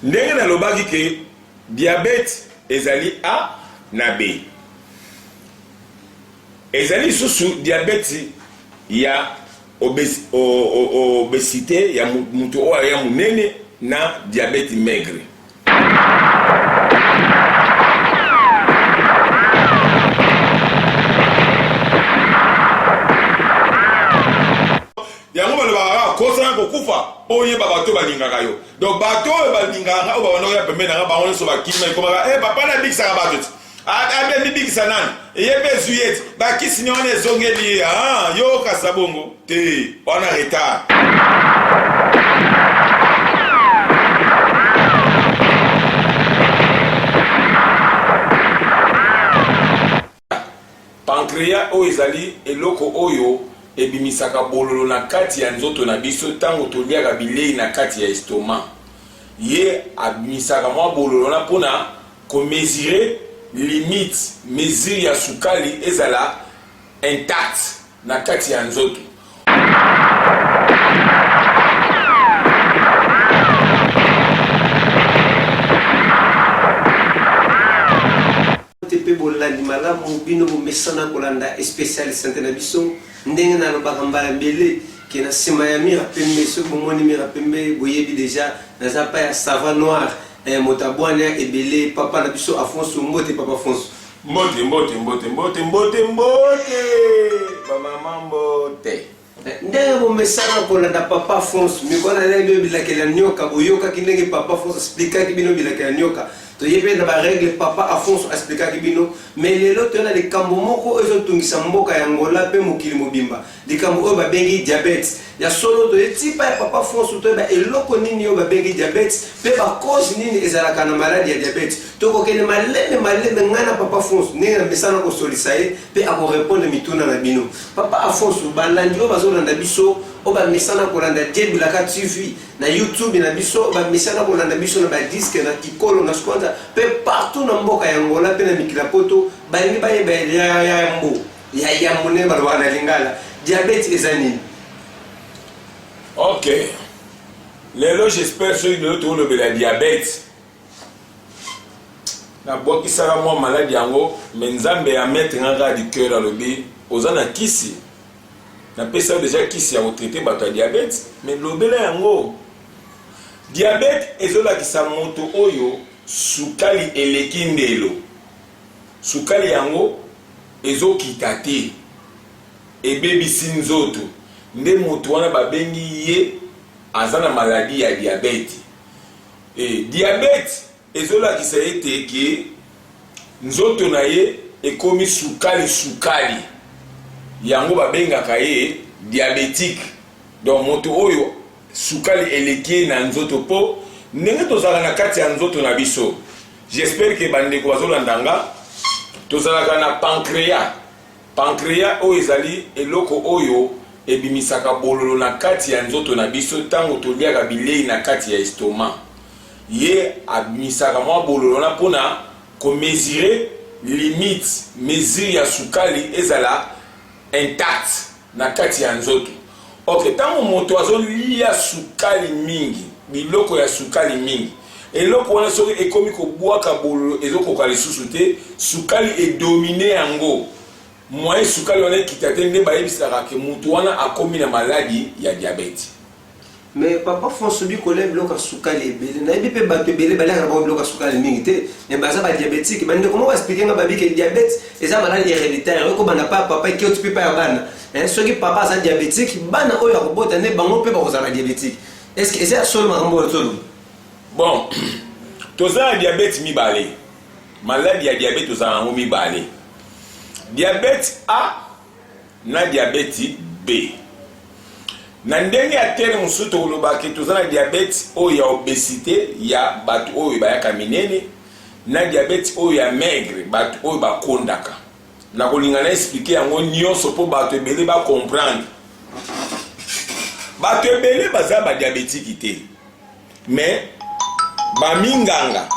Ndenge nalobaki ke diabète ezali A na B. Ezali lisusu diabète ya obesite ya moto oyo aya monene na diabète maigre. Yango balobaka kaka kosana kokufa oyeba bato balingaka yo. Donc bato oyo balingaka nga oyo babanda koya pembeni na nga bango nyonso bakima ekomaka eh papa na bikisaka bato ti abe mibikisa nani eye mpe ezwi ye ti bakisi ni wana ezongeli ye ah yo kasa bongo te wana retard. Pancreas oyo ezali eloko oyo ebimisaka bololo na kati ya nzoto na biso ntango toliaka bilei na kati ya estomac. Ye abimisaka mwa bololo wana mpo na ko mesurer limite, mesure ya sukali ezala intact na kati ya nzoto. Mbote pe bolandi malamu bino bomesana kolanda especial sante na biso ndenge nalobaka mbala ebele ke na sima ya mira pembe soki bomoni mira pembe boyebi deja naza pa ya savant noir eh, moto abwania ebele papa na biso afonso mbote papa afonso Mbote mbote mbote mbote mbote mbote ba mama mbote. Ndenge bomesana kolanda papa Afonso mikolo na ndenge bino bilakeli ya nioka boyokaki ndenge papa Afonso explikaki bino bilakeli ya nioka toyebi na ba règle papa Afonso explikaki bino mais lelo toye na likambo moko oyo ezotungisa mboka ya Angola mpe mokili mobimba likambo oyo babengi diabète ya solo toye tipa ya papa Afonso toyeba eloko nini oyo babengi diabète mpe ba cause nini ezalaka na maladi ya diabète tokokende malembe malembe ngai na papa Afonso ndenge na mesana kosolisa ye mpe akorepondre mituna na bino Papa Afonso, balandi oyo bazolanda biso, oyo bamesana kolanda Diebilaka TV na YouTube na biso, oyo bamesana kolanda biso na ba disque na Kikolo na Squanza pe partout na mboka ya Angola pe na mikili ya poto, balingi bayeba ya yambo ya yambo ndenge balobaka na lingala, diabète eza nini? Ok, lelo j'espère soki lelo tokolobela diabète Nabwakisaka mwa maladi yango mais nzambe a mettre nga kaka du coeur alobi oza na kisi napesa yo dejà kisi ya ko traiter bato ya diabète mais lobela yango. Diabète ezolakisa moto oyo sukali eleki ndelo, sukali yango ezokita te, ebebisi nzoto nde moto wana babengi ye aza na maladie ya diabète. E diabète ezolakisa ete ke nzoto na ye ekomi sukali sukali, yango babengaka ye diabetique. Donc moto oyo sukali eleki ye na nzoto, po ndenge tozalaka na kati ya nzoto na biso, j'espère que bandeko bazolanda nga, tozalaka na pancreas. Pancreas oyo ezali eloko oyo ebimisaka bololo na kati ya nzoto na biso ntango toliaka bilei na kati ya estomac. Ye abimisaka mwa bololo wana mpo na ko mesurer limite, mesure ya sukali ezala intact na kati ya nzoto. Ok, ntango moto azolia sukali mingi, biloko ya sukali mingi, eloko wana soki ekomi kobwaka bololo ezokoka lisusu te, sukali edomine yango, moyen sukali wana ekita te, nde bayebisaka ke moto wana akomi na maladi ya diabète. Mais papa Fonso bi kolia biloko ya sukali ebele nayebi pe bato ebele baliaka na bango biloko ya sukali mingi te mais baza ba diabetique ba ndeko moko explique nga babi ke diabète eza maladi héréditaire oyo kobanda pa papa ekoti pe pa ya bana eh, soki papa aza diabetique bana oyo akobota nde bango pe bakozala diabetique est ce que eza ya solo makambo oyo toloba? Bon, toza na diabète mibale, maladi ya diabète tozala yango mibale, diabète A na diabeti B. Na ndenge ya terme mosusu tokoloba ke toza na diabete oyo ya obesite ya bato oyo bayaka minene na diabete oyo ya maigre bato oyo bakondaka. Nakolinga na expliquer yango nyonso mpo bato ebele ba comprendre. Bato ebele baza ba diabetiki te mais ba minganga.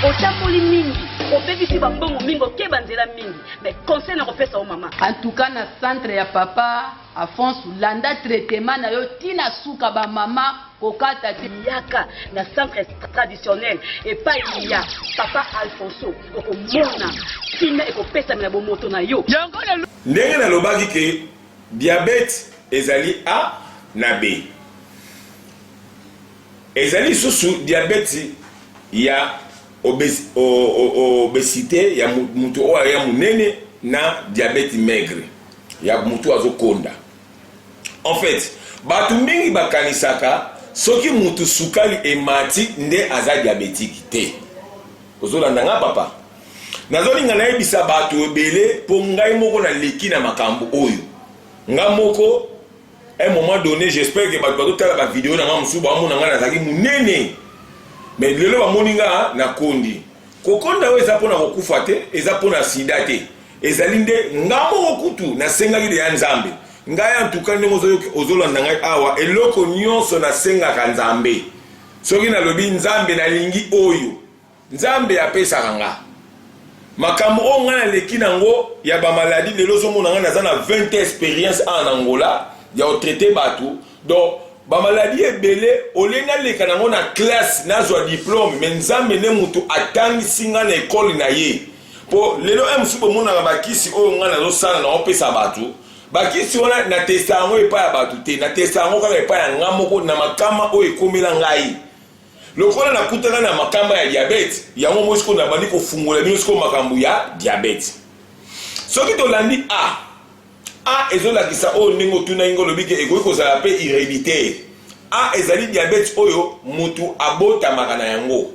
Otamboli mingi. Obebisi bambongo mingi, okeba nzela mingi, mais conseil na kopesa yo mama. En tout cas na centre ya papa Afonso landa traitement na yo ti na suka ba mama kokata te. Yaka na centre traditionnel epai ya papa Alfonso okomona kimia ekopesamela bomoto na yo. Ndenge nalobaki ke diabète ezali A na B. Ezali lisusu diabète ya obesite ya mutu oyo aya munene na diabète maigre ya mutu azo konda. En fait, batu mingi bakanisaka soki mutu sukali emati nde aza diabetique te. Ozolanda nga papa? Nazolinga nayebisa batu ebele po ngai moko naleki na makambo oyo. Nga moko un moment donné, j'espère que bato bazotala ba video na nga mosusu bamona nga nazalaki munene, mais lelo bamoni nga nakondi. Kokonda oyo eza mpona kokufa te, eza mpona sida te, ezali nde nga moko kutu nasengaki deya Nzambe. Ngai en tout cas ndenge ozolanda ngai awa, eloko nyonso nasengaka Nzambe, soki nalobi Nzambe nalingi oyo, Nzambe apesaka nga makambo oyo nga naleki nango ya ba maladie. Lelo ozomona nga naza na 20 ans experience awa na Angola ya kotraite bato, donc ba maladie ebele olie naleka nango na classe nazwa diplome, mais Nzambe nde moto atangisi nga na ekole na ye. Po lelo e mosusu bomonaka bakisi oyo nga nazosala na opesa bato, bakisi wana na testa yango epai ya bato te, na testa yango kaka epai ya nga moko na makama oyo ekomela ngai. Lokola nakutana na makama ya diabète, yango moi sikoyo nabandi kofungola bino sikoyo makambo ya diabète. Soki tolandi A, A ezolakisa oyo ndenge otunaki ngo olobi ke ekoki kozala mpe héréditaire. A ezali diabète oyo mutu abotamaka na yango.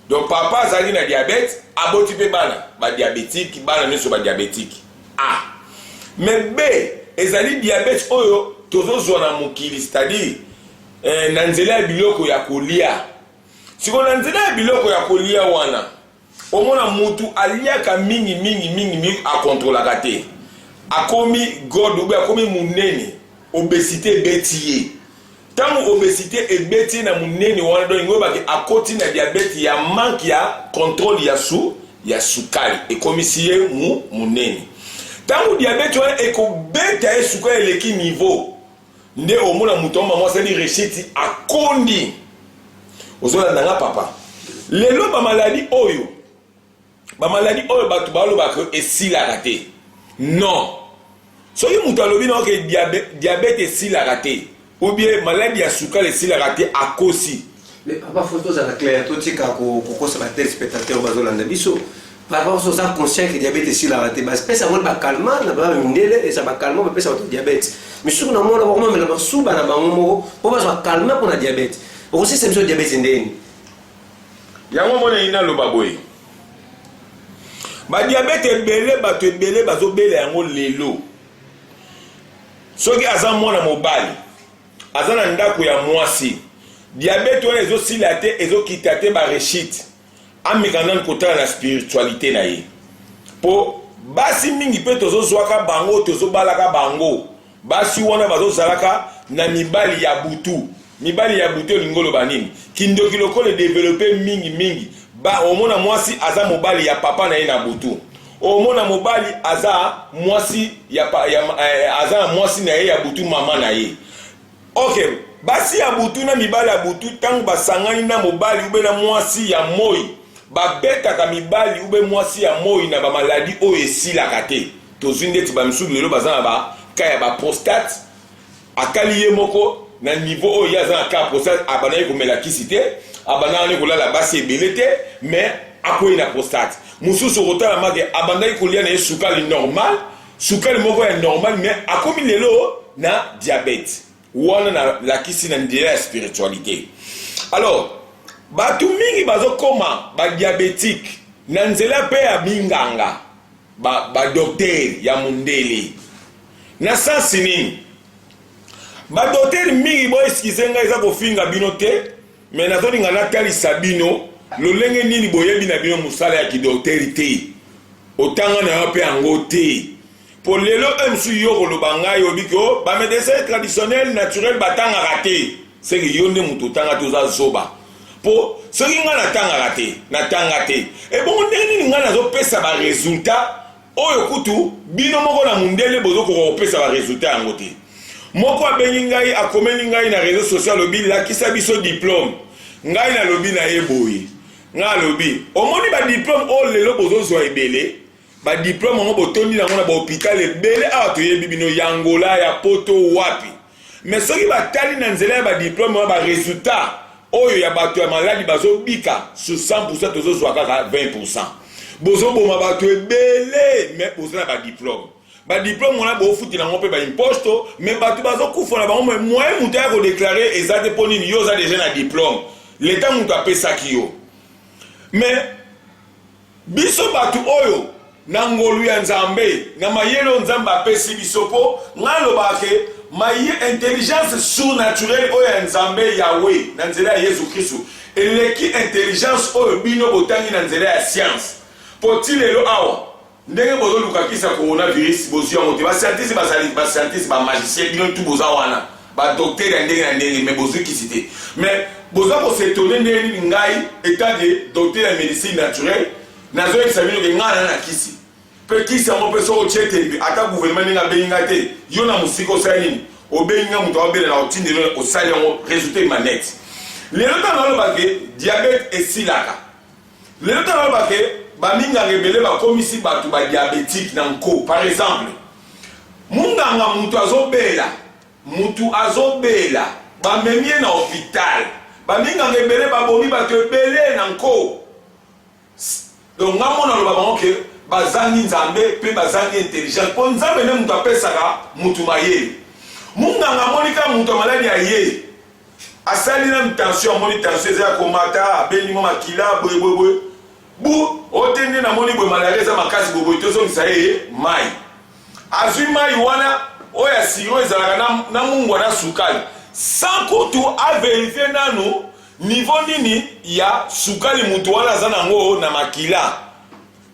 Donc papa azalaki na diabète, aboti mpe bana ba diabétique, bana nyonso ba diabétique. A. Mais B ezali diabète oyo tozozwa na mokili, c'est-à-dire eh, na nzela ya biloko ya kolia. Sikoyo na nzela ya biloko ya kolia wana, omona mutu aliaka mingi mingi mingi mingi, akontrolaka te, akomi god ube akomi munene, obesite ebeti ye. Ntango obesite ebeti ye na munene wana, donc ngo bake akoti na diabète ya manque ya contrôle ya su ya sukali, ekomisi ye mu munene. Ntango diabète wana ekobeta ye, sukali eleki niveau, nde omona moto yango mama asali rechiti, akondi. Ozolanda nga papa? Lelo bamaladi oyo, bamaladi oyo bato balobaka esilaka te, non. Soki moto alobi na oke diabète esilaka te ou bien maladi ya sukali esilaka te, akosi. Mais papa, faut tozala clair, totika kokosa batéléspectateur bazolanda biso. Papa, oza conscient que diabète esilaka te. Bapesa yango bacalmants na baa mindele, eza bacalmants bapesa bato diabète. Misusu na mona bakomamela masuba na bango moko mpo bazwa calmant mpona diabète. Okosisa biso diabète ndeni? Yango mona ye naloba boye, badiabète ebele, bato ebele bazobela yango lelo. Soki aza mwana mobali, aza na ndako ya mwasi, diabète wana ezosila te, ezokita te, barechite, ameka nanu kotala na spiritualité na ye. Po basi mingi mpe tozozwaka bango, tozobalaka bango, basi wana bazozalaka na mibali ya butu. Mibali ya butu elingi oloba nini? Kindoki lokola edévelopper mingi mingi. Ba omona mwasi aza mobali ya papa na ye na butu, omona mobali aza mwasi ya, ya, eh, aza na mwasi na ye ya butu, mama na ye. Ok, basi ya butu na mibali ya butu, ntango basangani na mobali ube na mwasi ya moi, babetaka mibali ube mwasi ya moi na bamaladi oyo esilaka te. Tozwi ndeti bamisusu lelo baza na baka ya baprostate, akali ye moko na niveau oyo ye aza na ka prostate, abandaki komela kisi te, abandaki kolala basi ebele te, mais akwei na prostate. Mosusu okotala make abandaki kolia na ye sukali normal, sukali moko ya normal, mais akomi lelo na diabète wana. Nalakisi na nzela ya spiritualité. Alors bato mingi bazokoma badiabétique na nzela mpe ya minganga, badocteur ba ya mondele. Na sansi nini? Badocteur mingi, boexcuser ngai, eza kofinga bino te, mais nazolinga natalisa bino lolenge nini boyebi na bino mosala ya kidocteur te, otanga na yo mpe yango te. Po lelo oyo mosusu yo koloba ngai obiki o bamédecin traditionnel naturel batangaka te, seke yo nde moto otanga te, oza zoba. Mpo soki ngai natangaka te, natanga te, ebongo ndenge nini ngai nazopesa ba resultat oyo kutu bino moko na mundele bozokoka kopesa ba resultat yango te? Moko abengi ngai, akomeli ngai na reseau social, alobi lakisa biso diplome. Ngai nalobi na ye boye, ngai alobi omoni ba diplome oyo lelo bozozwa ebele, ba diplome yango botondi nango na ba hopital ebele awa, toyebi bino ya Angola, ya poto, wapi. Mais soki batali na nzela ya ba diplome wana, ba resultat oyo ya bato ya maladi bazobika sur 100%, tozozwa kaka 20%. Bozoboma bato ebele, mais boza na ba diplome. Ba diplome wana bofutela yango mpe ba imposto, mais bato bazokufa na bango, mais moyen moto aya kodeklare eza te. Mpo nini? Yo oza deja na diplome, leta moto apesaki yo. Mais biso bato oyo na ngolu ya Nzambe, na mayele oyo Nzambe apesi biso, mpo ngai alobaka ke maye intelligence surnaturelle oyo ya Nzambe Yahweh na nzela ya Yesu Kristu eleki intelligence oyo bino botangi na nzela ya science. Mpo ti lelo awa ndenge bozoluka kisi ya coronavirus, bozwi yango te. Bascientiste bazali, bascientiste, bamagicien, bino tu boza wana, badocteur ya ndenge na ndenge, mais bozwi kisi te. Mais boza kos'étonner ndenge nini ngai, état de docteur ya médecine naturelle, nazoyebisa bino ke ngai na na kisi, mpe kisi yango mpe soki otie tembe, ata gouvernement ndenge abengi ngai te, yo na mosika osali nini, obengi ngai, moto abela na otindelo, osali yango, résultat ema net. Lelo ntango naloba ke diabète esilaka, lelo ntango naloba ke baminganga ebele bakomisi bato badiabétique na nko. Par exemple, munganga, moto azobela, mutu azobela, bamemi ye na hôpital, baminganga ebele babomi bato ebele na nko. Donc nga mona aloba bango ke bazangi Nzambe mpe bazangi intelligence, mpo Nzambe nde moto apesaka mutu mayele. Munganga amoni kaka moto ya maladi aye, asali nanu tension, amoni tension eza ya komata, abendi mwa makila boyeboyeboye, bu ote nde namoni boye malaria eza makasi boyeboye, tozongisa ye mai. Azwi mai wana oyo ya siro ezalaka na mungwa na sukali, sans kutu averifie nanu niveau nini ya sukali mutu wana aza nango na makila.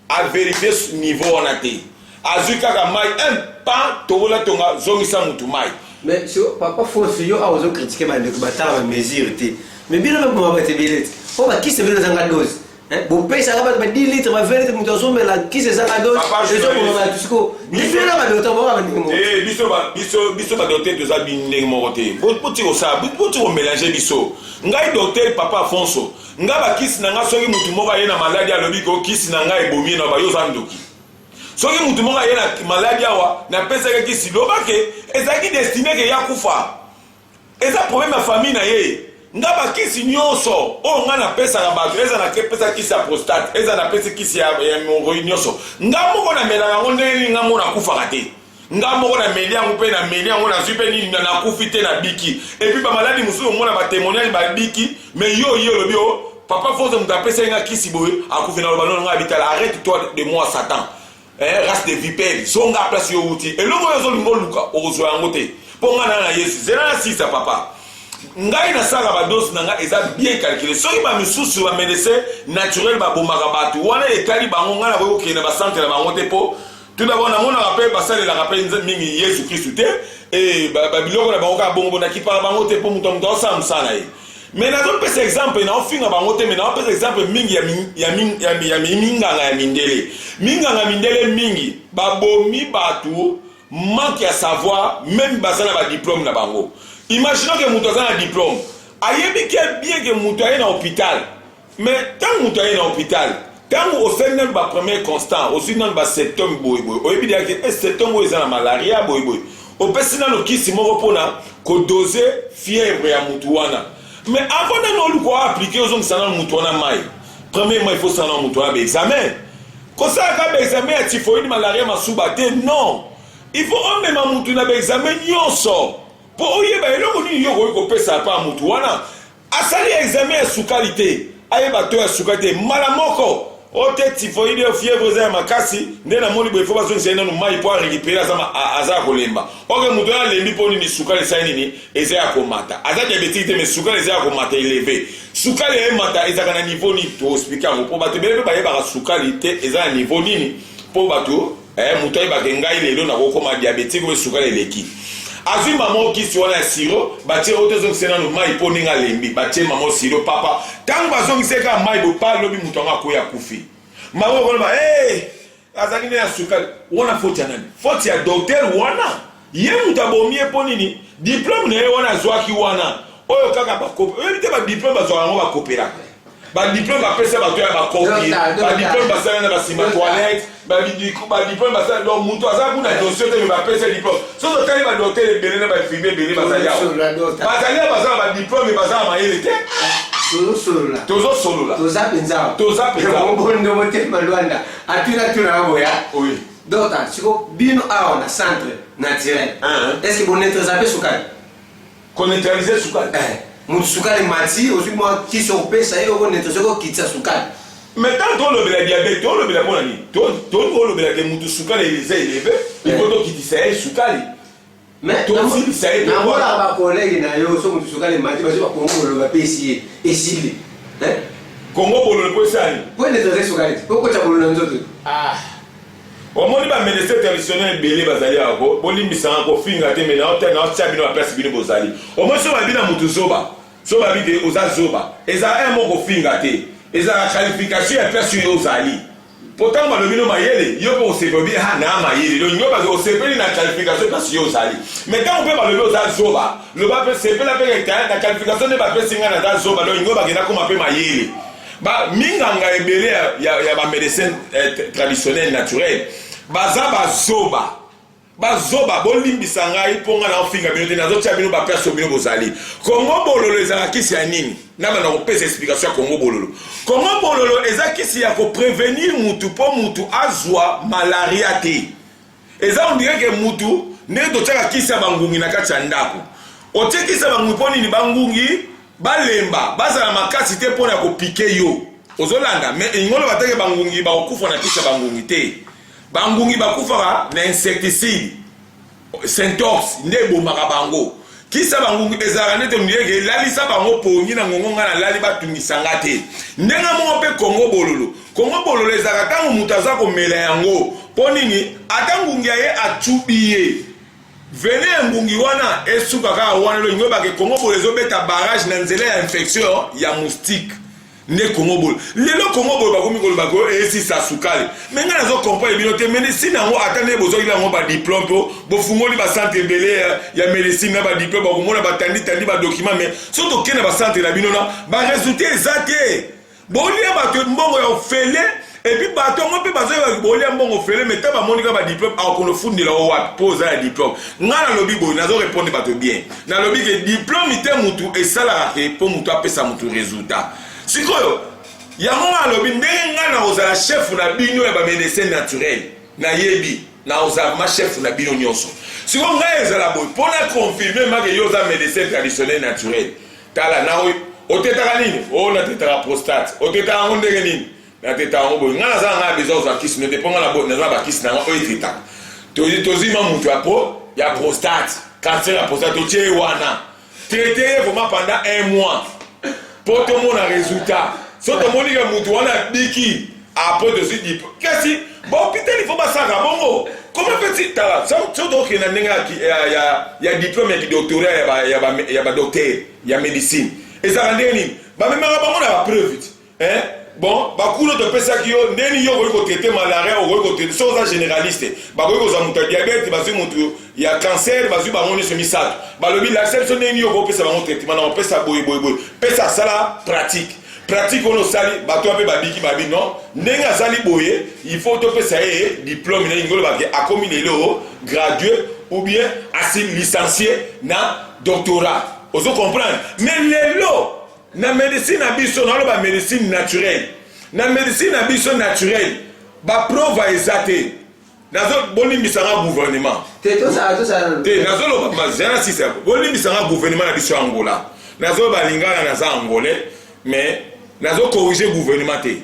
Averifie niveau wana te, azwi kaka mai un pan, tobola tonga, zongisa mutu mai. Mais so papa Fonso, yo awa ozocritiquer bandeko batala bamesure te, mais bino mpe boma bato ebele te, mpo bakisi bino ezanga dose. Bopesaka bato ba 10 litre, ba 20 litre, moto azomela kisi ezanga dose, ezoboma bato. Siko bino na badocteur boka bandenge moko? Biso badocteur toza ndenge moko te. Boti kosala, boti komélanger biso. Ngai docteur papa Afonso, ngai bakisi na ngai, soki motu moko aye na maladi, alobi ko kisi na ngai ebomi ye, na bayo oza ndoki. Soki motu moko aye na maladi awa, napesaki kisi, lobake ezalaki destiné ke ya kufa, eza problème ya famille na ye. Nga bakisi nyonso oyo nga napesaka bato, eza napesa kisi ya prostate, eza napesi kisi ya hémorroïde, nyonso nga moko namelaka yango. Ndenge nini nga moko nakufaka te? Nga moko nameli yango mpe nameli yango, nazwi mpe nini, nakufi te, nabiki. Et puis bamaladi mosusu omona batémoignage, babiki. Mais yo ye olobi o papa Fonso moto apesaki nga kisi boye, akufi. Naloba nono, nga bitala, arrête toi de moi, Satan, eh, race de vipère, zonga place yo wuti. Eloko oyo ozolinga oluka, okozwa yango te, mpo nga na Yesu. Zela na sisa papa. Ngai nasalaka badose na ngai eza bien calculé. Soki bamisusu bamédecin naturel babomaka bato wana, etali bango. Ngai nakoki kokende na bacentre na bango te, mpo tout d'abord namonaka mpe basalelaka mpe mingi Yesu Kristu te. E babiloko na bango kaka bongo, bo nakipaka bango te, mpo moto ya moto aosala mosala na ye. Mais nazopesa exemple, naofinga bango te, mais naopesa exemple mingi ya minganga ya mindele. Minganga ya mindele mingi babomi bato, manque ya savoir. Même baza na badiplôme na bango. Imaginons ke moto aza na diplôme, ayebi ke bien ke moto aye na hôpital. Mais ntango moto aye na hôpital, ntango osali nanu bapremier constat, ozwi nanu basymptôme boyeboye, oyebi deya ke symptôme oyo eza na malaria boyeboye, opesi nanu kisi moko mpona kodose fièvre ya mutu wana. Mais avant nanu oluka oappliquer, ozongisa nanu mutu wana mai, premièrement il faut sala nanu mutu wana baexamen. Kosalaka baexamen ya typhoïde, malaria, masuba te, non. Il faut omema mutu na baexamen nyonso mpo oyeba eloko nini yo okoki kopesa pa mutu wana. Asali examen ya sukali te, ayeba to ya sukali te. Mbala moko o te typhoïde, yo fièvre eza ya makasi, nde namoni boye, faut bazongisa ye nanu mai mpo arécupérer, aza ya kolemba. Oke moto wana alembi mpo nini? Sukali esali nini? Eza ya komata. Aza diabétique te, mais sukali eza ya komata, élevé. Sukali ya emata ezalaka na niveau nini? Toexpliquer yango mpo bato ebele mpe bayebaka sukali te eza na niveau nini, mpo bato moto ayebaka ngai lelo nakokoma diabétique oyo sukali eleki. Azwi mama oyo kisi wana ya siro, batie oyo tozongisa nano mai mpo ndenge alembi, batie mama oyo siro papa. Ntango bazongisa ye kaka mai boye, pa lobi moto yango akwei akufi. Mama oyo koloba, hey, azalaki nde na sukali. Wana faute ya nani? Faute ya docteur wana. Ye moto abomi ye mpo nini? Diplome na ye wana azwaki wana oyo kaka bakope. Oyebi te ba diplome bazwaka yango bakopelaka. Ba diplome bapesa bato ya bakopi, ba diplome basala na basima toilette, ba diplome basala donc moto aza kuna dossier te mais bapesa diplome. Soki otali ba docteur ebele na ba infirmier ebele bazali awa. Bazali awa baza na ba diplome mais baza na mayele te. Tozosolola. Tozosolola. Toza mpenza. Toza mpenza. Mobondo motema Luanda. Atuna tuna boya. Oui. Docteur, siko bino awa na centre naturel. Uh-huh. Est-ce que bo neutraliser pe sukali? Ko neutraliser sukali? Eh, mutu sukali mati, ozwi mwa kisi okopesa ye oko neutraliser okokitisa sukali. Mais tant tolobela diabète, tolobela mpo na nini? Tolobela ke mutu sukali eza élevé, il faut tokitisa ye sukali. Mais tosilisa ye namonaka ba collègue na yo so mutu sukali mati bazwi ba kongo bololo bapesi ye esili. Eh? Kongo bololo mpo esali? Mpo neutraliser sukali, mpo okotya bololo na nzoto. Ah. Omoni ba medecin traditionnel ebele bazali awa ko bolimbisa nga kofinga te mais nao nao tia bino ba place bino bozali. Omoni soki babi na mutu zoba soki babi ke oza zoba eza un mot kofinga te ezalaka qualification ya place oyo ozali. Po tango balobi no mayele yo pe osepeli obi ha naa mayele donc yo bazo osepeli na qualification place yo ozali. Mais tango pe balobi oza zoba loba pe sepela pe ke na qualification nde bapesi nga naza zoba donc ngo bakenda koma pe mayele. Ba minganga ebele ya, ya, ya ba medecin eh, traditionnel naturel baza bazoba bazoba bolimbisa ngai mpo ngai naofinga bino te nazotia bino baplace oyo bino bozali kongo bololo ezalaka kisi ya nini nabanda kopesa explication ya kongo bololo kongo bololo eza kisi ya koprevenir mutu mpo mutu azwa malaria te Eza on dirait que mutu ndenge totiaka kisi ya bangungi na kati ya ndaku. Otie kisi ya bangungi mpo nini? Bangungi balemba, bazala makasi te mpo na ko piquer yo. Ozolanda? Mais elingi oloba te ke bangungi bakokufa na kisi ya bangungi te. Bangungi bakufaka na insecticide. Syntox nde ebomaka bango. Kisi ya bangungi ezalaka nde to ndenge elalisa bango pongi na ngongo nga nalali batungisa nga te. Ndenge moko mpe Congo bololo. Congo bololo ezalaka ntango moto aza komela yango mpo nini ata ngungi ya ye acubi ye vene ya ngungi wana esuka kaka wana elingi oyeba ke Congo bololo ezobeta barrage na nzela ya infection ya moustique. Nde Congo boye lelo Congo boye bakomi koloba ko esisa sukali me ngai nazo comprendre bino te medecine yango ata nde bozwaki yango ba diplome po bofungoli ba centre ebele ya, ya medecine na ba diplome bakomona batandi tandi ba document me so tokende ba centre na bino na ba resultat eza te bolia bato mbongo ya ofele epuis bato yango mpe bazoyeba bolia mbongo ofele me ta bamoni kaka badiplome akokonofundela o wapi mpo oza ya diplome ngai nalobi boye nazo repondre bato bien Nalobi ke diplome te mutu esalaka ke po mutu apesa mutu resultat. Sikoyo yango nga nalobi ndenge nga nakozala chef na bino ya ba medecin naturel nayebi nakozala vraiment chef na bino nyonso. Sikoyo ngai ezala boye po na confirmer make yo oza medecin traditionnel naturel. Tala na otetaka nini? Oh natetaka prostate. Otetaka yango ndenge nini? Na teta yango boye nga naza na nga na besoin kozwa kisi no te mpo nga naza na bakisi na nga oyo etetaka tozwi ma moto ya pro ya prostate cancer ya prostate totie ye wana traite ye vraiment pendant un mois mpo tomona résultat so tomoni ke moto wana abiki apres tozwi dipo kasi bahôpital il faut basalaka bongo comment fait tala so tokokende na ndenge ya diplôme ya kidoctorat ya badocteur ya médecine ezalaka ndenge nini bamemaka bango na bapreuve Hein? Bon, bakulu topesaki yo ndeni yo okoki kotraite malaria, okoki kotraite soki oza generaliste, bakoki kozwa moto ya diabète, bazwi moto ya cancer, bazwi bango nyonso misato, balobi lakisa biso ndenge yo okopesa bango traitement, na kopesa boye boye boye, pesa asala pratique pratique wana osali bato wana mpe babiki babi non ndenge asali boye il faut topesa ye diplôme na lingi olobake akomi lelo gradué ou bien asi licencié na doctorat ozo comprendre mais lelo Na medecine na biso naloba medecine naturelle na medecine na biso naturelle ba prova eza te nazo bolimbisa nga gouvernement te tozala tozala te nazoloba mazana sisa bolimbisa nga gouvernement na biso ya Angola nazoloba lingala naza angolais mais nazo corriger gouvernement te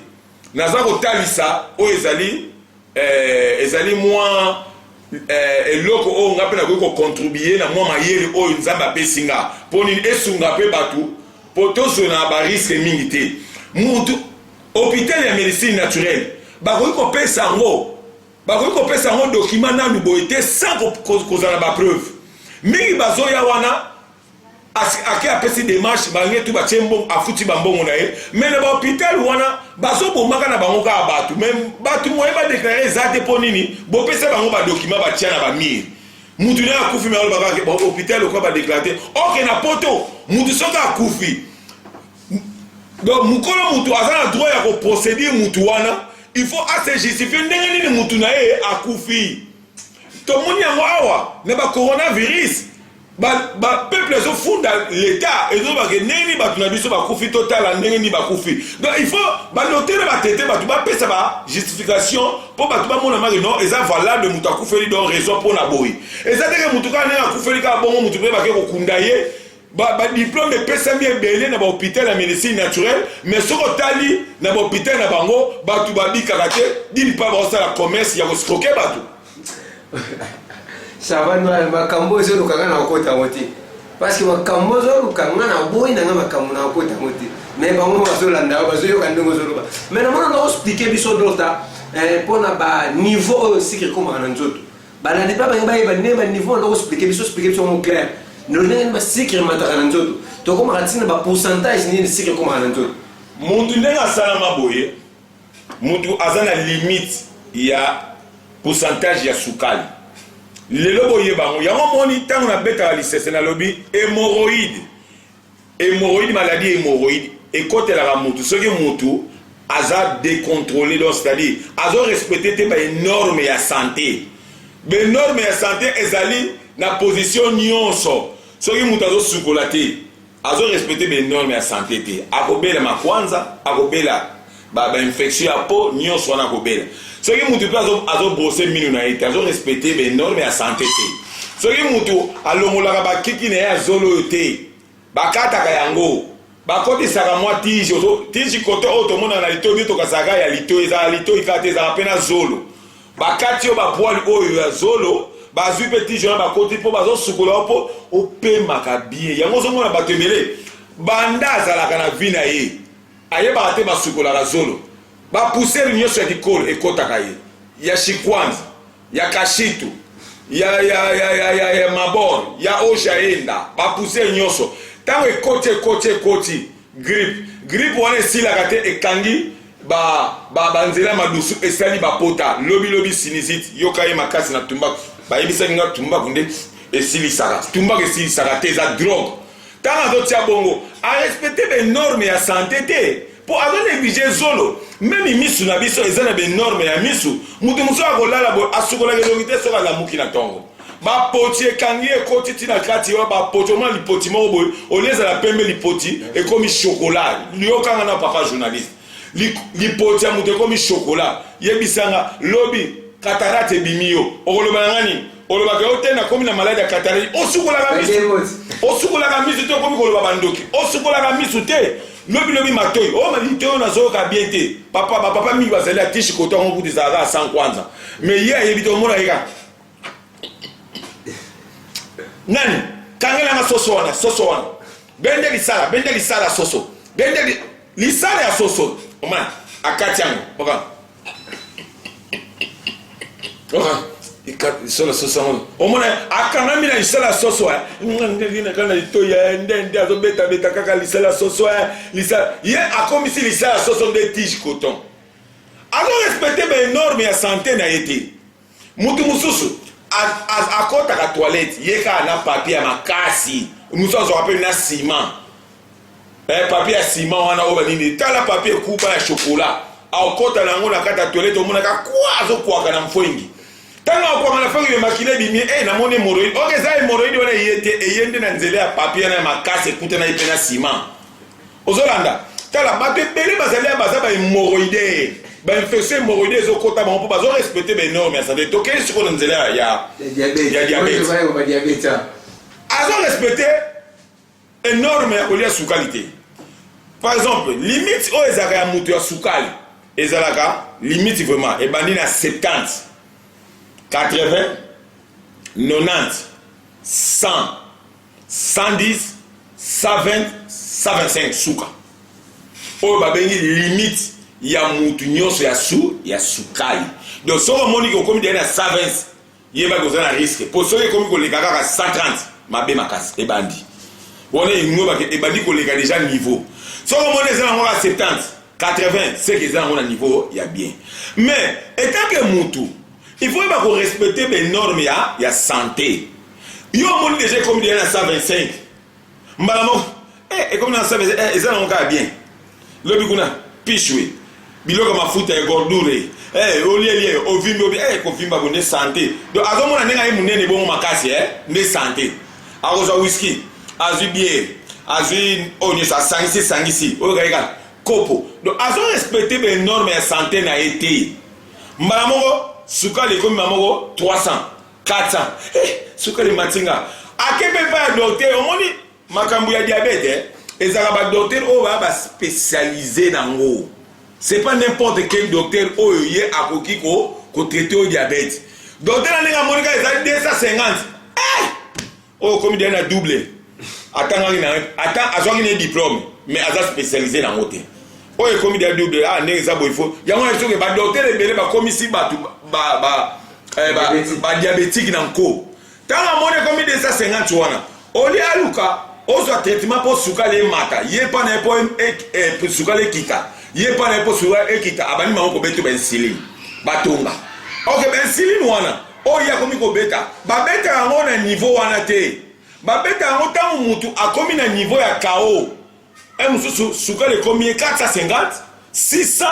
naza kotalisa oyo ezali eh, ezali mwa eh, eloko oyo nga mpe nakoki kocontribue na mwa mayele oyo Nzambe apesi nga mpo nini esunga mpe bato mpo tozwa bariske mingi te. Mutu hôpital ya medicine naturelle bakoki kopesa yango bakoki kopesa yango document nanu boye te sans kozala ba preuve. Mingi bazoya wana ake apesi demarche bange tu batie mbongo afuti bambongo na ye mais na bahôpital wana bazobomaka na bango kaka bato mais bato moye badeklare eza te mpo nini bopesa bango badokima batia na bamire mutu naye akufi me alobaka hôpital lokola badeklare te oke na poto mutu soki akufi donc mokolo mutu aza na droit ya koprocédure mutu wana il faut ase justifie ndenge nini mutu na ye akufi tomoni yango awa na bacoronavirus bapeuple ezofunda l'état ezolobake ndenge nini bato na biso bakufi totala ndenge nini bakufi donc il faut badoktere batete bato bapesa bajustification mpo bato bamona make non eza valable moto akufeli donc raison mpo na boye eza teke moto kaka ndenge akufeli kaka bongo moto mpe bake kokunda ye badiplome epesami ebele na bahôpital ya médecine naturelle mais soki otali na bahôpital na bango bato babikaka te dini mpa baosala commerce ya koskroke bato Ça va noir makambo ozoluka nga na kokota yango te parce que makambo ozoluka nga na boyi na nga makambo na kokota yango te mais bango bazolanda yo bazoyoka ndenge ozoloba mais namona na oexplike biso docta mpo na baniveau oyo sikre ekomaka na nzoto balandi mpe bange bayeba ndenge baniveau wana oexplike biso explike biso yango clair ndenge nini basikre emataka na nzoto tokomaka ntina bapourcentage nini sikre ekomaka na nzoto motu ndenge asalama boye Mutu aza na limite ya pourcentage ya sukali. Lelo boyeba yango. Yango moni ntango nabetaka lisese nalobi hemorroïde. Hemorroïde, maladie hemorroïde ekotelaka mutu soki mutu aza décontrôlé, donc c'est-à-dire azo respecter te ba norme ya santé. Ba norme ya santé ezali na position nyonso. Soki mutu azosukola te, Azo respecter ba normes ya sante te. Akobela makwanza, akobela ba ba infection ya peau, nionso wana akobela. Soki mutu pe azo azo brosser minu na ye te, azo respecter ba normes ya sante te. Soki mutu alongolaka ba kiki na ye ya zolo oyo te, bakataka yango, bakotisaka mwa tige, ozo tige kote oyo tomonaka na litoyi, biso tokasaka ya litoyi, ezalaka litoyi kaka te, ezalaka pe na zolo. Bakati yo ba poils oyo ya zolo, bazui pe tige wana bakoti po bazosukola yo po opemaka bien. Yango ozomona bato ebele banda azalaka na vie na ye ayebaka te basukolaka zolo. Ba poussière nyonso ya kikolo ekotaka ye, ya shikwanza, ya kashitu, ya, ya, ya, ya, ya, ya mabor, ya ojaenda, ba poussière nyonso ntango ekoti ekoti ekoti Grippe. Grippe wana esilaka te ekangi ba ba ba nzela madusu esali ba pota lobi lobi sinusite yoka ye makasi na tumbaku bayebisaki nga tumbaku nde esilisaka tumbaku esilisaka te eza drogue ntango azotia bongo arespecte banorme ya sante te mpo azo neglige zolo meme misu na biso eza na banorme ya misu moto mosusu akolala boye asukolaka elongi te soki alamuki na ntongo Bapoti ekangi ekoti ti na kati oyo bapoti omona lipoti moko boye olie ezala pembe lipoti ekomi chocolat yokanga na papa journaliste lipoti ya moto ekomi chocolat yebisanga lobi cataracte ebimi yo okoloba na nga nini olobaka yo te nakomi na maladi ya cataracte osukolaka misu osukolaka misu te okomi koloba bandoki osukolaka misu te lobi lobi matoi oyo oh, litoi oyo nazoyoka bien te papa bapapa mingi bazali atishi koto yango kutu ezalaka sans kwanza mais ye ayebi te omona ye kaka nani kangela nga soso wana soso wana bende lisala bende lisala soso bende li, lisala ya soso omona akati yango oka oka lisala soso yango omona akangami na lisala ya soso eh. kaka litoyi eh, nde nde azobetabeta kaka lisala ya soso eh, lisala ye akomisi lisala ya soso nde tige coton azo respecte baenorme ya sante na ye te Mutu mususu akotaka toilette ye kaka na papier ya makasi, mususu azwaka pe na ciment eh, papier ya ciment wana oyo banini, tala papier ekuba ya chocolat akota na yango na kati ya toilette, omonaka kwa azokwaka na mfwengi ntango akwaka na mfwengi me makila ebimi eh, namoni hemoroïde oke eza hemoroïde wana eye te, eye nde na nzela ya papier wana ya makasi ekutana ye mpe na ciment Ozolanda? Tala bato ebele bazali ya baza ba hemorroïdaire. Ba infection hemorroïdaire ezokota bango mpo bazo respecter ba normes ya santé. Tokei sikoyo na nzela ya ya diabète. Azo respecter enorme ya kolia sukali te. Par exemple, limite oyo ezalaka ya moto ya sukali ezalaka limite vraiment ebandi na 70 80 90 100 110 120 125 suka oyo babengi limite ya mutu nyonso ya su ya sukali donc soki omoni ke okomi deja na 120 yebaki oza na risque mpo soki ekomi koleka kaka 130 Mabe makasi ebandi. Wana elingi olobake ebandi koleka deja niveau. Soki omoni eza nango kaka 70, 80, c'est que eza nango na niveau ya bien. Mais etant que mutu, il faut oyeba ko respecter ba normes ya ya sante. Yo omoni deja ekomi deja na 125. Mbala moko eh ekomi na 125 eh eza nango kaka bien. Lobi kuna pishwe biloko mafuta ya gordure eh olie lie ovimbi obi eh kovimba bo nde sante. Donc azomona ndenge aye munene bongo makasi eh nde sante. Akozwa whisky, azwi bière, azwi oyo nyonso asangisi sangisi oyo kaka kopo. Donc azo respecter ba normes ya sante na ye te. Mbala moko sukali ekomi mbala moko 300 400 eh sukali emati nga ake mpe epai ya docteur omoni makambo ya diabète eh, ezalaka ba docteur oyo baya ba spécialisé nango c'est pas n'importe quel docteur oyo ye akoki ko ko traiter oyo diabète docteur na ndenge amoni kaka ezali 250 eh oyo okomi deja na double atangaki na ata azwaki na diplôme mais aza spécialisé nango te oyo ekomi deja double ah ndenge eza boye fo yango na soki ba docteur ebele bakomisi bato ba ba eh, ba, ba diabétique na nko ntango amoni ekomi 250 wana olie aluka ozwa traitement mpo sukali emata ye mpa na ye mpo e, e, sukali ekita ye mpa na ye mpo sukali ekita abandi bango kobeta bainsuline batonga ok bainsuline wana oyo ye akomi kobeta babetaka yango na niveau wana te babeta yango ntango motu akomi na niveau ya kao e mosusu sukali ekomi ye 450 600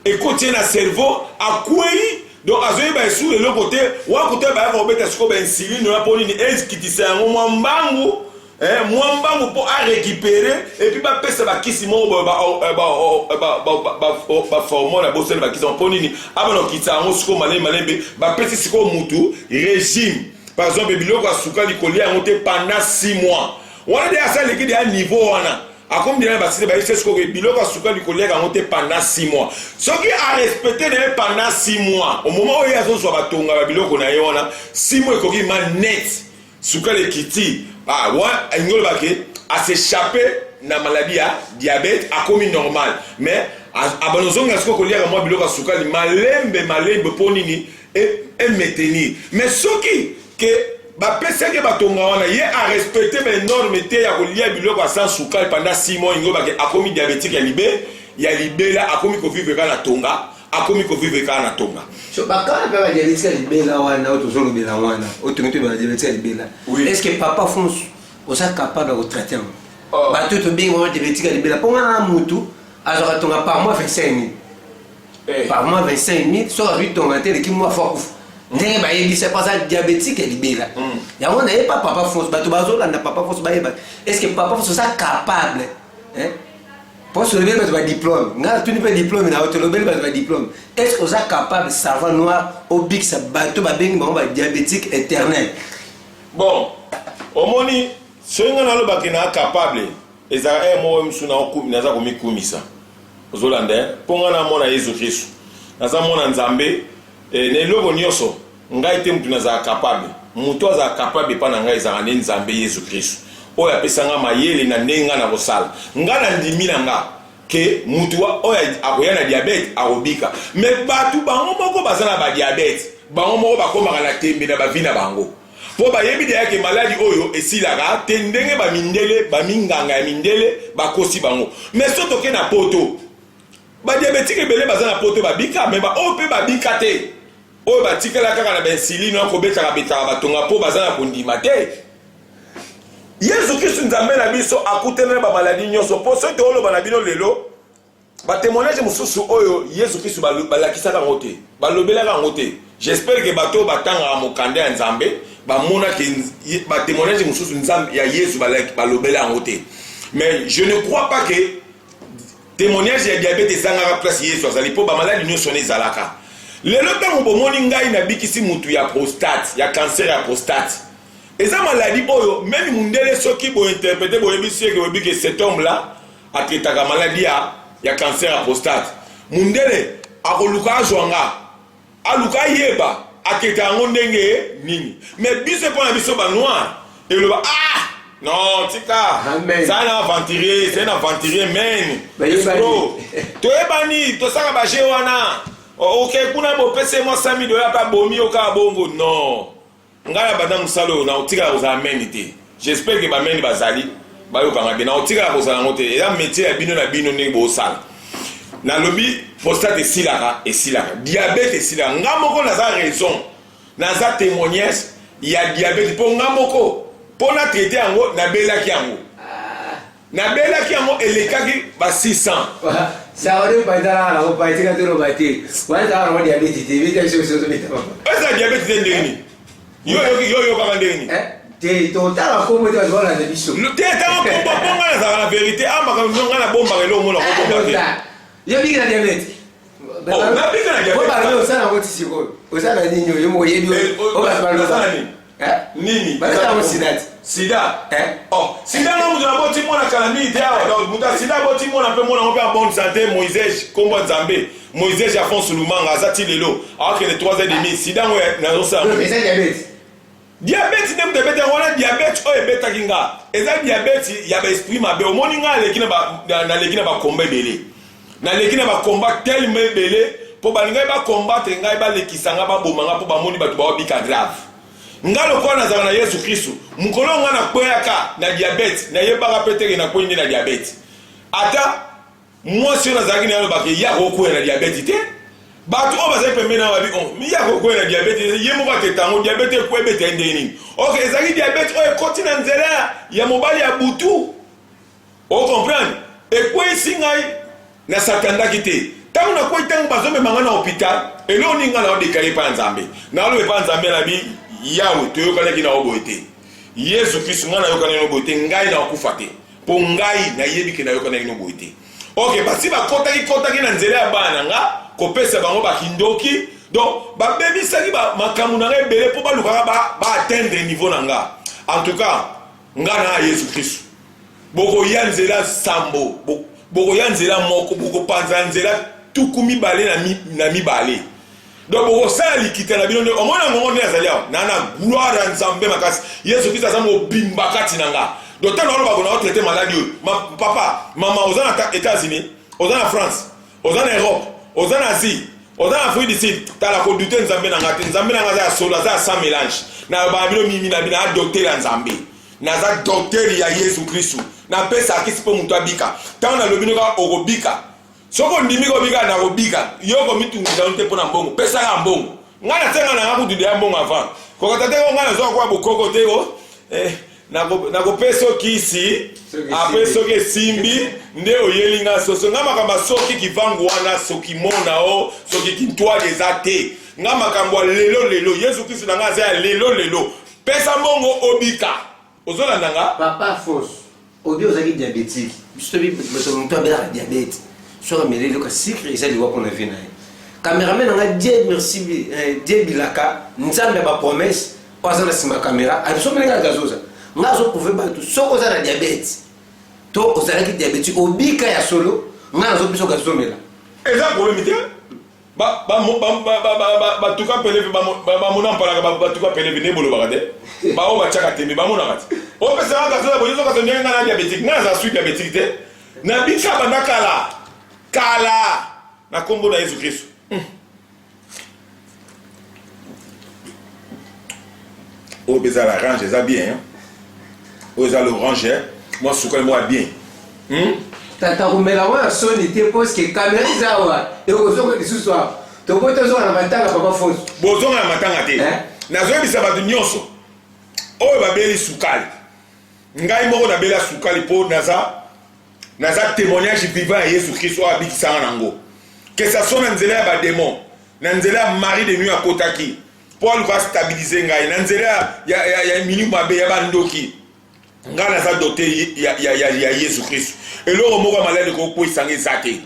ekoti ye na cerveau akwei donc azoyeba esu eloko te wakuta bayaka kobeta sikoyo bainsuline wana mpo nini ekitisa yango mwa mbangu Eh, mwa mbangu mpo a récupérer et puis bapesa bakisi moko boye baformole ya bosali bakisi yango mpo nini abana kokitisa yango sikoyo malembe malembe bapesi sikoyo mutu régime par exemple biloko ya sukali kolia yango te pendant 6 mois wana de asaleki deya niveau wana akomi deya na basite bayebisi sikoyo biloko ya sukali koliaka yango te pendant 6 mois soki arespecte na ye pendant 6 mois au moment oyo ye azozwa batonga ba biloko na ye wana 6 mois ekoki ma net Sukali ekiti ah, wa elingi oloba ke as'echapper na maladie ya diabète akomi normal mais abanda ozongela sikoyo koliaka mwa biloko ya sukali malembe malembe mpo nini emaintenir mais soki ke bapesaki ye batonga wana ye arespecte baenorme te ya kolia biloko ya sans sukali pendant 6 mois elingi oloba ke akomi diabétique ya libe ya libela akomi kovivre kaka na tonga akomi ko vivre kaka na tonga. So ba kala pe ba diabétique ya libela wana oyo tozolobela wana oyo tongi toyeba ba diabétique ya libela. Est-ce que papa Fonsu oza capable ya ko traiter yango? Oh. Bato oyo tobengi bango diabétique ya libela mpo nga na mutu azwaka tonga par mois 25 000. Eh. Par mois 25 000 soki azwi tonga te eleki mwa fo akufa. Ndenge bayebisa mpo aza diabétique ya libela. Yango naye pa papa Fonsu bato bazolanda papa Fonsu bayeba est-ce que papa Fonsu oza capable hein? Mpo tolobeli bato ba diplôme ngai natuni mpe diplôme na yo tolobeli bato ba diplôme est ce que oza capable savant noir obikisa bato babengi bango ba diabétique éternel bon omoni soki ngai nalobaki na capable ezalaka ere moko mosusu naza komikumisa ozolanda eh? mpo ngai namona yesu kristu naza mwana nzambe eh, na eloko nyonso Ngai te mutu nazala capable, mutu azala capable epa na ngai ezalaka nde Nzambe Yesu Kristu oyo apesa nga mayele na ndenge nga nakosala. Nga na ndimi na nga que mutu oyo akoya na diabète akobika mais batu bango moko baza na ba diabète bango moko bakomaka na tembe na ba vie na bango po bayebi dejà que maladi oyo esilaka te ndenge ba mindele ba minganga ya mindele bakosi bango mais soki toke na poto ba diabetique ebele baza na poto babika mais ba oyo pe babika te Oyo batikala kaka na ba insuline wana kobetaka betaka batonga po baza na kondima te. Yesu Kristu Nzambe na biso akutana na ba maladie nyonso po soki tooloba na bino lelo ba témoignage mosusu oyo Yesu Kristu balakisaka yango te, balobelaka yango te. J'espère que bato oyo batangaka mokanda ya Nzambe bamona ke ba témoignage mosusu Nzambe ya Yesu balobela yango te. Mais je ne crois pas que Temoignage ya diabète ezangaka place yesu azali po ba maladi nioso wana ezalaka. Lelo tango bomoni ngai nabikisi mutu ya prostate, ya cancer ya prostate. Eza maladi oyo meme mundele soki bo interpreter boyebisi ye ke boyebi ke cet homme là a traitaka maladi ya ya cancer ya prostate. Mundele akoluka azwa nga. Aluka ayeba aketa yango ndenge nini mais biso epa na biso ba noir eloba ah non tika c'est un aventurier c'est un aventurier men escroc toyebani tosaka ba jeu wana oke kuna bopesi ye mwa 100 000 dollars mpe abomi yo kaka bongo non Ngai na banda musala oyo nako tikala kozala meme te. J'espère que ba meni bazali bayokanga bien. Nakotikala kozala yango te. Eza métier ya bino na bino ndenge bosala. Nalobi prostate esilaka, esilaka. Diabète esilaka. Nga moko naza raison. Naza témoignage ya diabète po nga moko po na traiter yango nabelaki yango. Nabelaki yango elekaki ba 600. Saore paitala na ko paitika toloba te. Wana ezalaka nango diabète te. Beta biso biso tobeta papa. Eza diabète te ndenge nini? Yo yo yo yokaka ndenge nini? Eh, te totala kombo te bato balanda biso. Te tanga kombo mpo ngai nazalaka na verite. Ah makambo ngai nabombaka eloko mona kobomba te. Yo biki na diabète. Oh, nabika na diabète. Po balobi osala yango ti sikoyo. Oza na nini oyo moko oyebi eh, oyo bato baloba. Eh? Nini? Babeta yango sida ti. Sida? Eh? Oh, sida nga moto naboti mwana kala mingi te awa. Donc moto ya sida aboti mwana mpe mwana ngo mpe ya bonne santé Moïse kombo ya Nzambe. Moïse Afonso Lumanga aza ti lelo. Akende 3h30 sida ngo nazosala. Eza diabète. Diabète nde moto ebeti yango wana diabète oyo ebetaki nga eza diabète ya ba esprit mabe omoni nga aleki na ba naleki na ba combat ebele naleki na ba combat tellement ebele mpo balingaki ba combattre ngai balekisa nga baboma nga mpo bamoni bato baobika grave nga lokola nazala na Yesu Kristu mokolo nga nakweyaka na diabète nayebaka mpe teke nakwei nde na diabète ata Mwasi oyo nazalaki na ye alobaka ye akokwea na diabete te. Bato oyo bazali pembeni na babi oh, ye akokwea na diabete ye moko ateta yango diabete ebeta ye ndenge nini? Ok, ezalaki diabete oyo ekoti na nzela ya mobali ya butu. O comprendre? Ekweisi ngai na satandaki te. Ntango nakwei, ntango bazomema ngai na hôpital, eloko nini ngai naodekale epai ya Nzambe? Naoloba epai ya Nzambe nabi, Yawe, toyokanaki na yo boye te. Yesu Kristu, ngai nayokanaki na yo boye te, ngai nakokufa te. Po ngai nayebi ke nayokanaki no boye te. Ok, basi bakotaki kotaki na nzela ya bana na nga kopesa bango ba kindoki. Donc babebisaki ba makambo na nga ebele po balukaka ba, ba atteindre niveau na nga. En tout cas, nga na Yesu Kristu. Bokoya nzela sambo, bokoya nzela moko, bokopanza nzela 20 na mibale. Donc bokosala likita na bino nde omona ngongo nde azali awa na na gloire ya Nzambe makasi. Yesu Kristo aza mobimba kati na nga. Donc ntango naloba bona otraite maladi oyo ma, papa mama oza na États-Unis, oza na France, oza na Europe, oza na Asie, oza na Afrique du Sud, tala kodute Nzambe na nga te. Nzambe na nga aza ya solo, aza ya sans mélange. Nalobaka bino mimi na bino, aza docteur ya Nzambe. Naza docteur ya Yesu Kristo. Napesaka kisi mpo moto abika. Ntango nalobi noka okobika. Soki ondimi kobika nakobika. Yo komitungisa yo te mpo na mbongo. Pesa kaka mbongo. Ngai nasenga na nga kutu deya mbongo avant. Kokata te ko ngai nazwa kwa bokoko te ko. Eh, nakopesa yo kisi apres soki esimbi nde oyeli nga soso. Nga makambo ya soki kivangu wana soki mona o soki kintwali eza te. Nga makambo ya lelo lelo. Yesu Kristo na nga aza ya lelo lelo. Pesa mbongo obika. Ozolanda nga? Papa Afonso, obi ozalaki diabetique. Biso toyebi bato moto abelaka diabète. Soki ameli eloko ya sucre eza liwa mpona vie na ye. Cameraman na nga Dieu merci eh, Dieu bilaka Nzambe ya ba promesse oyo aza na nsima ya camera abiso mpe nga gazoza. Nga azo prouver bato soki oza na diabète to ozalaki diabetique obika ya solo nga nazo biso gazomela. Eza problème te. Batuka pelevi bamona mpalaka batuka pelevi nde bolobaka te baoyo batiaka tembe bamonaka te opesaka kasola boye ozoka ndenge ngai na diabétique ngai naza sui diabétique te nabika banda kala kala na nkombo na yesu kristu oyo mpe eza l'orange eza bien oyo eza l'orange mwa sukali moko ya bien hmm? Tata komela yango na soni te poske kamera eza awa ekozonga lisusu awa tokoki tozonga na matanga papa Fonso. Bozonga na matanga te eh? Nazoyebisa bato nyonso oyo babeli sukali, ngai moko nabela sukali mpo naza naza témoignage vivant ya Yesu Kristo oyo abikisanga nango, que ça soit na nzela ya bademon, na nzela ya mari de nuit akotaki mpo aluka stabilize ngai, na nzela ya, ya, ya, ya milimu mabe ya bandoki. Ngai naza docteur ya, ya, ya, ya Yesu Kristo. Eloko moko ya maladi ekokweyisa ngai eza te.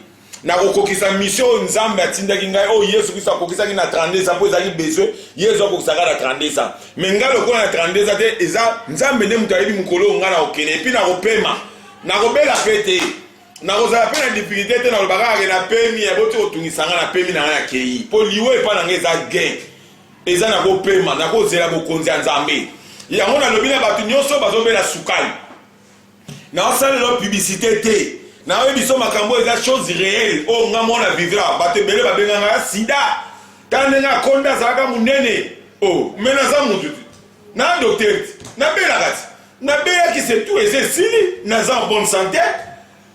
Nakokokisa mission oyo Nzambe atindaki ngai, oyo Yesu Kristo akokisaki na 32 ans, mpo ezalaki besoin Yesu akokisaka na 32 ans. Mais ngai lokola na 32 ans te, eza Nzambe nde moto ayebi mokolo oyo ngai nakokende, epuis nakopema, nakobela mpe te, nakozala mpe na difficulté te, naloba kaka ke napemi, boti kotungisa ngai, napemi na ngai nakei, mpo liwa epai na ngai eza gain. Eza na kopema, na kozela bokonzi ya Nzambe. Yango nalobi na bato nyonso bazobela sukali, naosalela publicité te, nayebi biso makambo eza chose réelle oyo nga mwana vivra. Bato ebele babenga nga sida, tala ndenge akonda azalaka monene. Oh, me naza motu te, na docteur te, nabelaka te. Nabeyaki c'est tout, eza esili, naza en bonne santé.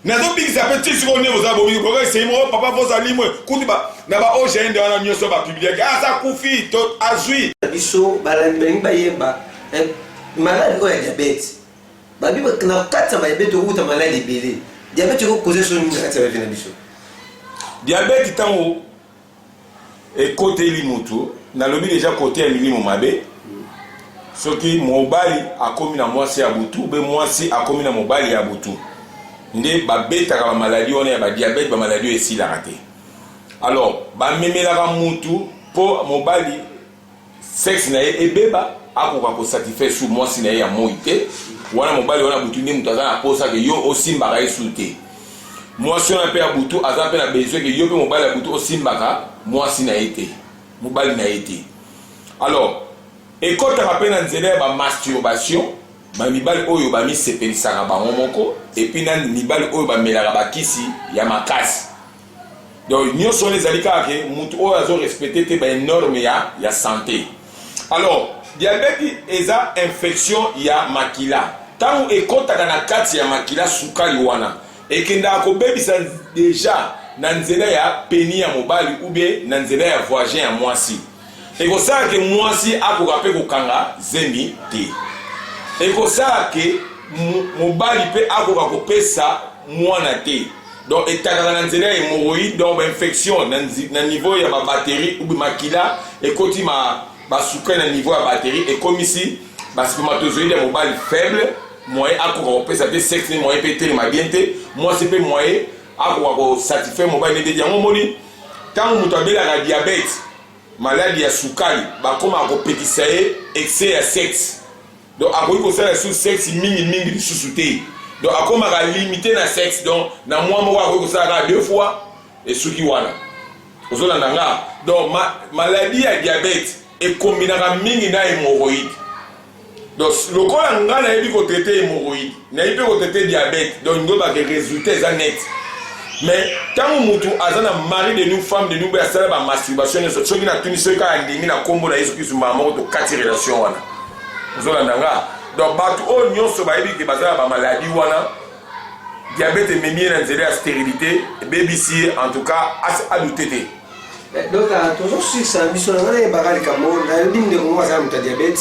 Nazobikisa mpe ti sikoyo nde boza bobiki boka esei moko papa fosa limwe kutu ba na ba OGN wana nyonso ba publiaki aza kufi to azwi biso balandi balingi bayeba eh, maladi oyo ya diabete babi na kati ya diabete okuta maladi ebele diabete ekokoze so nini na kati ya bavi na biso diabete ntango Ekoteli mutu, nalobi dejà cote ya milimo mabe, soki mobali akomi na mwasi ya butu be mwasi akomi na mobali ya butu nde babetaka ba maladie wana ya ba diabète, ba maladie oyo esilaka te. Alors bamemelaka mutu po mobali sexe na ye ebeba akoka ko satisfaire su mwasi na ye ya moi te wana mobali wana butu nde moto aza na posa ke yo osimbaka ye su te mwasi wana mpe ya butu aza mpe na besoin ke yo mpe mobali ya butu osimbaka mwasi na ye te mobali na ye te alors ekɔtaka mpe na nzela ya bamasturbation bamibali oyo bamisepelisaka bango moko epuis na mibali oyo bamelaka bakisi ya makasi Donc nyoso wana ezali kaka ke mutu oyo azo respecter te ba normes ya ya sante. Alors diabète eza infection ya makila. Tango ekotaka na kati ya makila sukali wana ekendaka kobebisa dejà na nzela ya peni ya mobali ou bien na nzela ya vagin ya mwasi. Ekosala ke mwasi akoka pe kokanga zemi te. Ekosala ke mobali pe akoka kopesa mwana te. Donc etakaka na nzela ya hemorroïde, donc ba infection na, na niveau ya ba batterie ou makila ekoti ma basukali na niveau ya batterie ekomisi ba spermatozoïde ya mobali faible, moyen akoka kopesa te sexe ne moyen pe etelema bien te, mwasi pe moyen akoka ko satisfaire mobali ne te. Yango omoni Tango moto abelaka diabète, maladi ya sukali, bakomaka kopekisa ye excès ya sexe. Donc akoki kosala lisusu sexe mingi mingi lisusu te. Donc akomaka limite na sexe. Donc na mois moko akoki kosala kaka deux fois esuki wana. Ozolanda nga? Donc ma, maladie ya diabète ekombinaka mingi na hémorroïde. Donc lokola nga nayebi ko traiter hémorroïde, nayebi pe ko traiter diabète, donc ndo ba résultat eza net. Mais tango mutu aza na mari de nous, femme de nous, be asala ba masturbation nyonso, soki natuni soki kaka ndimi na kombo na Yesu Kristu mbala moko tokati relation wana. Ozolanda nga? Donc bato oyo nyonso bayebi ke baza na ba maladie wana, diabète ememi ye na nzela ya stérilité, ebebisi ye en tout cas adute te. Eh, donc ah, tozosukisa na biso na ngai nayebaka likambo oyo nayebi ndeko moko aza na moto ya diabète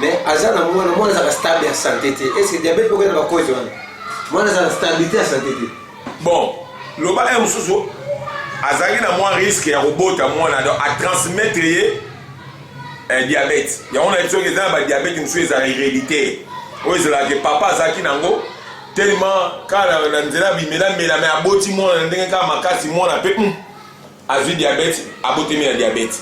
mais aza na mwana mwana azalaka stable ya santé te est ce que diabète moko eza na bacause wana mwana aza na stabilité ya santé te bon loba ye mosusu azalaki na mwa risque ya kobota mwana donc atransmettre ye eh, diabète yango nayebi soki eza na badiabète mosusu ezala héréditaire oyo ezalaka ke papa azalaki nango tellement kaka na nzela bimelamela me aboti mwana na ndenge kaka makasi mwana mpe mm. Azui diabète abotemi na diabète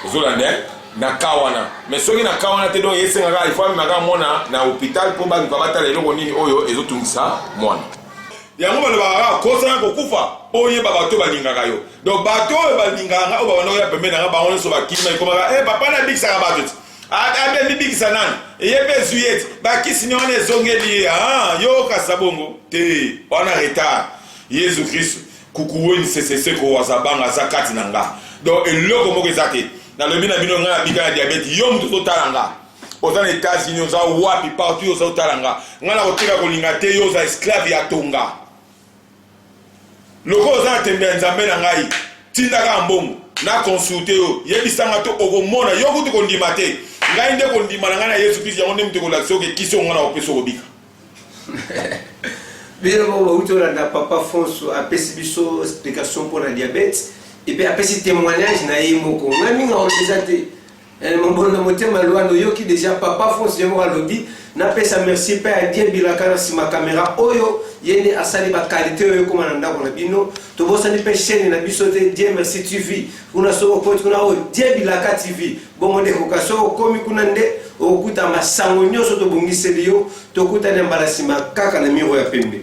ozolanda eh? na cas wana mais soki na cas wana te donc esenga kaka il faut amema kaka mwana na hôpital mpo baluka batala eloko nini oyo ezotungisa mwana yango balobaka kaka kosana kokufa oyeba bato balingaka yo donc bato oyo balingaka nga oyo babanda koya pembeni na nga bango nyonso bakima ekomaka e papa nabikisaka bato ti abe amibikisa nani eye mpe ezwi ye ti bakisi ne wana ezongeli ye ah, yo okasa bongo te wana retard yesu kristu Kukuweni seseseko wazabanga aza kati na nga donc eloko moko eza te nalobi na bino nga nabika na diabète yo moto ozotala nga oza na États-Unis oza wapi partout oza otala nga nga nakotika kolinga te yo oza esclave ya tonga lokola oza na tembe ya nzambe na ngai tindaka mbongo na consulte yo yebisa nga to okomona yo kutu kondima te ngai nde kondima na ngai na yesu kristo yango nde moto ekolakisa oke kisi oyo ngai na kopesa okobika Bino moko bauti olanda papa Fonso apesi biso explication mpo na diabète et puis apesi témoignage na ye moko. Ngai mingi akoloba eza te. Eh, mobondo na motema luanda oyoki deja papa Fonso ye moko alobi napesa merci mpe ya Dieu bilaka na nsima kamera oyo ye nde asali ba qualité oyo ekoma na ndako na bino. Tobosani mpe chaîne na biso te Dieu merci TV kuna soki okoti kuna oyo Dieu bilaka TV Bongo nde koka soki okomi kuna nde okokuta masango nyonso tobongiseli yo. Tokutani ya mbala nsima kaka na miro ya pembe.